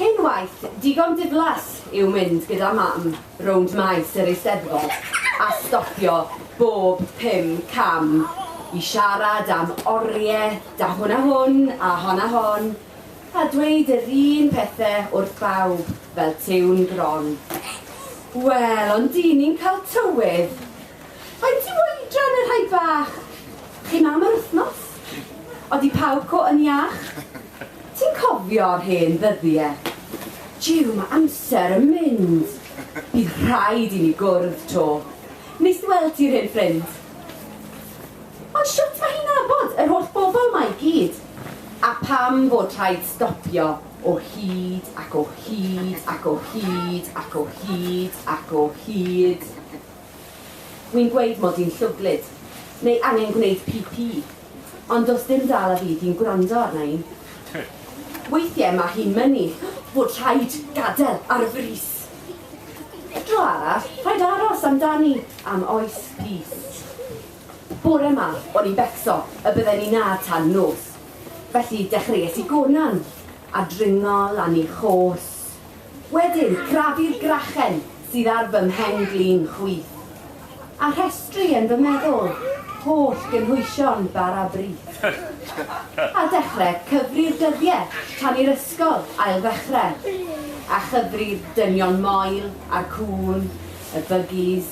Hen waith digon diflas yw mynd gyda mam rownd maes yr Eisteddfod a stopio bob 5 cam i siarad am oriau 'da hwn a hwn a hon a hon a dweud yr un pethe wrth bawb fel tiwn gron. Wel, ond dyn ni'n cael tywydd. Faint yw oedran y rhai bach? Chi'n am yr wythnos? Odi pawb co yn iach? Ti'n cofio'r hen ddyddie? Jiw, ma' amser yn mynd. Bydd rhaid i ni gwrdd 'to. Neis dy weld ti 'rhun ffrind. Ond shwt ma' hi'n nabod yr holl bobl 'ma i gyd? A pam fod rhaid stopio o hyd ac o hyd ac o hyd ac o hyd ac o hyd? Wi'n gweud mod i'n llwglyd, neu angen gwneud pi-pi, ond does dim dal a fi di'n gwrando arna i. Weithiau mae hi'n mynnu fod rhaid gadael ar frys. Dro arall, rhaid aros amdani am oes pys. Bore 'ma, o'n i'n becso y bydden ni 'na tan nos, felly dechreuais i gonan, a dringo lan i chos. Wedyn, crafu'r grachen sydd ar fy mhen-glin chwith, a rhestru yn fy meddwl holl gynhwysion bara brith. A dechrau cyfri'r dyddiau tan i'r ysgol ail-ddechrau, a chyfri'r dynion moel a'r cŵn, y buggies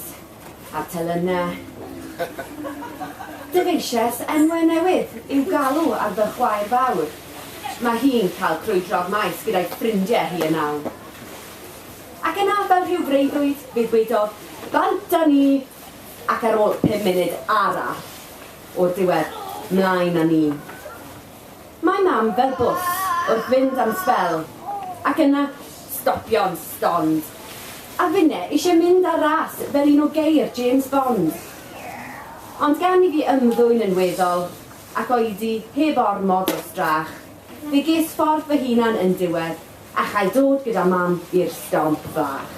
a'r telynau. Dyfeisiais enwau newydd i'w galw ar fy chwaer fawr. Mae hi'n cael crwydro'r maes gyda'i ffrindiau hi yn awr. Ac yna, fel rhyw freuddwyd, fe ddwedodd, "Bant â ni!" Ac ar ôl 5 munud arall, o'r diwedd, mlaen â ni. Mae mam fel bws wrth fynd am sbel, ac yna stopio'n stond. A finne eisiau mynd ar ras fel un o geir James Bond. Ond gan i fi ymddwyn yn weddol, ac oedi heb ormod o strach, fe ges ffordd fy hunan yn diwedd, a chael dod gyda mam i'r stomp fach.